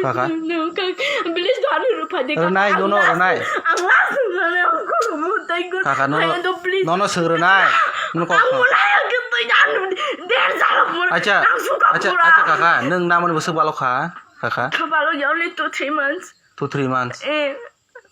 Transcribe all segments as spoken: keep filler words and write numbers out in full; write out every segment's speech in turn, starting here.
Kaka. Nung kak, please do ano rwphai de, kaka. Rwnai, ang nono last, rwnai. Ang last rwnai, ang khulumung tei gur-, Kaka, nono, ayang do, please. Nono swng rwnai. Nono kok ang kha. Mulai ang khe twi ano der jalo pura. Acha, ang suka acha, pura. Acha, kaka, nung namani bwswk balo kha, kaka? Kha balo ya, only two, three months. Two, three months. Eh.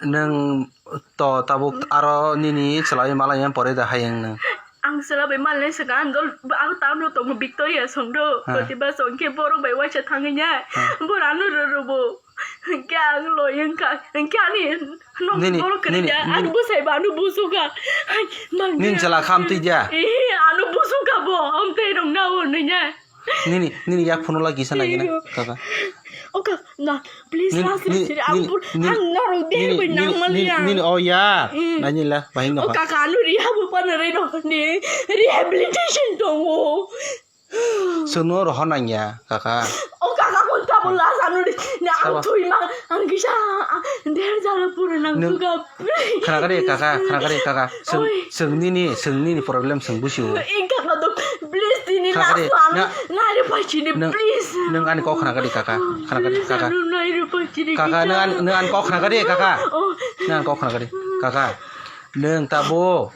Nwng to tabuk aro nini chwlaiwi malai ya pore da hayung nwng. Ang chwla bai malai swkang, ang dol, ang town o tongo, Victoria song do. Ha. Koti ba song khe borok bai waisa thangwi ya. Ha. Bora ano rw rw bo. Khe ang loi wngkha. Khe ani nok nini, borok kwrwi nini, ya. Nini. Ang bwsai ba ano busuka. Nini chwla kham twi ya. Eh, ano busuka bo. Amtwi rok na o nini ya. Nini, nini yak phone lagi sana gina, kaka. Oh, kak, na, please, nini, last nini, siri, nini, ampun, nini, ang norok deh, nini, bai nini, nang mali nini, ya. Nini, oh ya, mm. Nani la, bahing no. Oh, kaka, anu rehab pa na reno, ni rehabilitation tongo. Sono roho nang ya, kaka. Oh, kaka, kon tabo last anu ri, na ang thui ma, ang kisa, der jalo pura nang suka. Khna kari kaka, khna kari kaka. Seng, oi. Seng nini, seng nini problem seng busi o. Ing kaka do, please tini last ang. Nari pachini, please. Neng ani kok khna kari kaka, khna kari kaka. Nari pachini. Kaka, neng ani, neng ani kok khna kari kaka. Oh. Neng ani kok khna kari kaka. Neng tabo,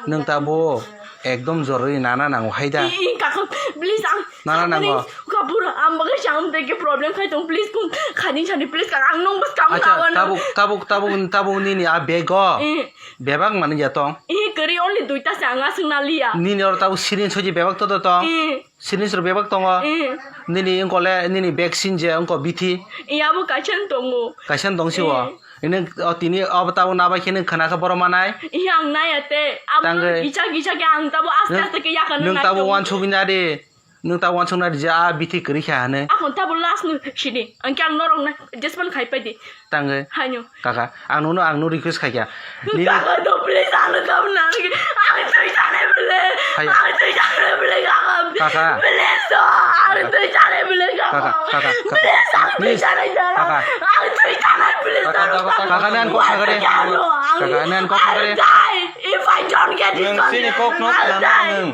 neng tabo. Ekdom joroi nana nango hai da. Ing kaka, please ang. Nana nango. Kapura, ang bagai chang teke problem khai tong, please kung khani chani, please kaka, ang nong bas kam kawan. Acha, tabuk, tabuk, tabuk, tabuk nini a bego. Eh. Bebak mani ya tong. Eh, kari only duita se anga sing na liya. Nini oro tabuk sirin soji bebak to to tong. Eh. Sirin sor bebak tongo. Eh. Nini ongkole, nini vaccine je ongko bithi. Iya bo kaisa tongo. Kaisa tong si o. Eh. Ini, o tini, o tabuk nabai khe nung khna kha boro manai. Iya ang naya te. Abo tangwi. Gisa gisa khe ang tabuk aste aste khe yakha nung tabuk wansugwi na di. Nwng ta wansuknai rija, a bithi kwrwi kha hwnwi. Aphano tabuk last no sidi. Ang khe ang norok na adjustment khai pai di. Tangwi. Haino. Kaka, ang nono, ang no request khai kha. Nini kaka do please, ang no tabuk nang. Ang twi sanai bwle. Hayo. Ang twi sanai bwle kaka. Kaka. Please do. Ang twi sanai bwle kaka. Kaka, kaka, kaka. Please, ang twi sanai jara. Kaka. Ang twi sanai please. Kaka, kaka, kaka, nan kok kaka de. Kaka, nan kok kaka de. I'll die if I don't get this contract. Nwng sini kok no khna nang nwng.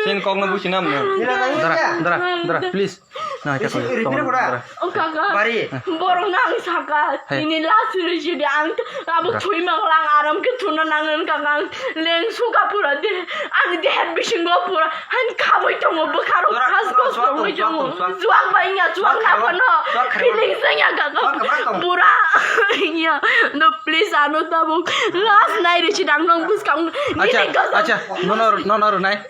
Sini kok no busi nam nwng. Dara, dara, dara, please. Na, isi, tongo, tongo, tongo, tongo. O kaka, bari. Borok no ang saka, hai. Nini last rwisi di ang abo thwi mangla ang aram khe thuna nang ang kaka ang leng suka pura de, ang deher bisingo pura, ang khabui tongo bwkharo khas khas tongwi tongo. Juak bai wngya, juak na phano feelings wngya kaka. Pura wngya, no please ano tabuk last nai rwisi di ang nong bwskang. Acha, acha, nono, nono rwnai.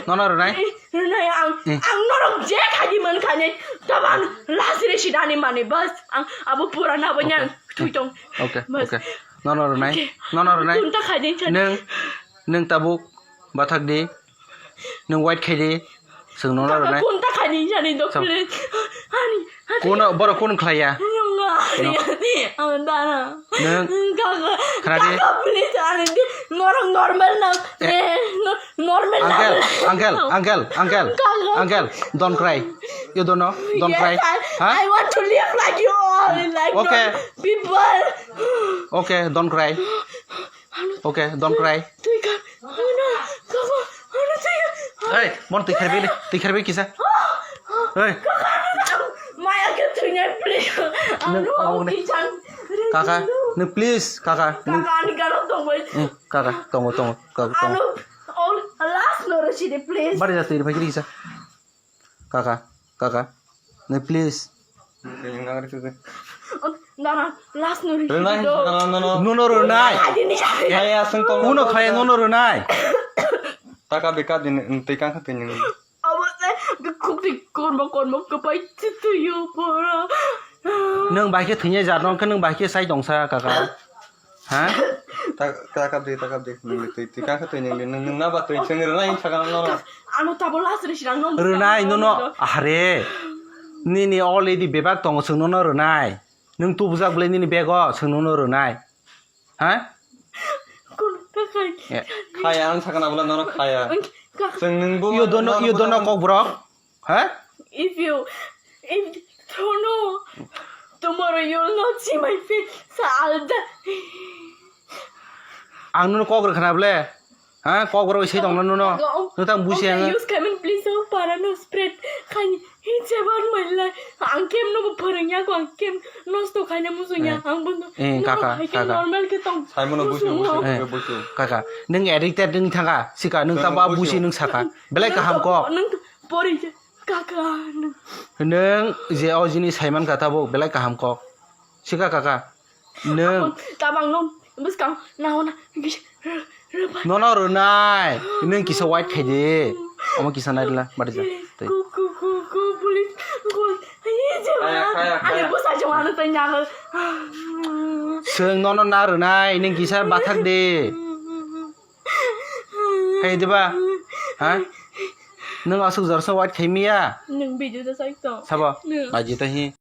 Nono rwnai. Rwnai ang, ang norok je khaidi mankha ni, tabang last rwisi dani mani bas, ang abo pura na banya thwi tong. Okay, okay. Nono rwnai, nono rwnai. Kunta khaidi chan. Nwng, nwng tabuk bathak di, nwng white khaidi, swng nono rwnai. Kunta khaidi chani do please. Ani, ani. Kuno, borok kuno khlaiya? Ang dana. Nwng kaka, khnadi? Kaka, please, ani di, norok normal na. Eh. Eh, no, normal na. Uncle, uncle, uncle, uncle. Kaka. Uncle, don't cry. You don't know? Don't cry. Yes, I, huh? I want to live like you all, like normal people. Okay, don't cry. Okay, don't cry. Twi kha, ano, kaka, ano twi kha. Hey, mon twi kharbi, twi kharbi kisa. Hey. Maya khe thwinai please. Ano, kaka, no please, kaka. Kaka, ani galo tongbai. Eh, kaka, tongo, tongo, kaka, tongo. Ano, all last no rwisi di please. Bari jati, bhai kisa. Kaka, kaka, no please. Nana, last no rwisi di do. No, no, no, no. Nono rwnai. Khaya sung tong. Kuno khaya nono rwnai. Taka beka din twi kang kha twi ning. Abo se khuk twi kormo kormo kwpai twi yo pora. Nwng bai khe thwinai jat nong khe nwng bai khe sai tongsa kaka. Ha? Ta, ta kap di, ta kap di. Nung di twi, twi kang kha twi nung di. Nung, nung na ba twi chwng rwnai sakang no. Ano tabo last rwisi rang no. Rwnai nono, ahare. Nini already bebak tongo, chwng nono rwnai. Nung tubujak bwlai nini bego, chwng nono rwnai. Ha? Kun kakai. Khaya ang sakana bwla nono khaya. Chwng nung bo. You don't know, you don't know kokborok? Ha? If you, if, don't know, tomorrow you will not see my face, so I'll die. Ang nono kok rwkha na ble? Ha? Kok rwi se tong nono. Notang busi ang. Use comment please, oh, para no spread. Khaini, it's about my life. Ang kem no Phwrwngya ko ang khe nosto khaina muchungya. Eh. Ang bono. Eh, kaka, kaka. Normal khe tong. Saimano busi, busi, busi. Kaka, nwng addicted nwng thangkha, sika nwng tamo busi nwng sakha. Belai kaham kok. Nwng to pori je, kaka, nwng. Nwng je o jini saimankha tabuk belai kaham kok. Sika kaka. Nwng. Tabang no bwskang nahona. Nono rwnai, nwng kisa wait khaidi. Omo kisa nairwla, bari ja. Tei. Ku, ku, ku, ku, police, ku, aye, je. Khaya, khaya, khaya. Ani bwsa jong ano tei nyago. Chwng nono na rwnai, nwng kisa bathak di. Hai diba? Ha? Nwng aswk jorsa wait khaimiya? Nwng video da sai to. Sabo? Nwng. Baji ta hi.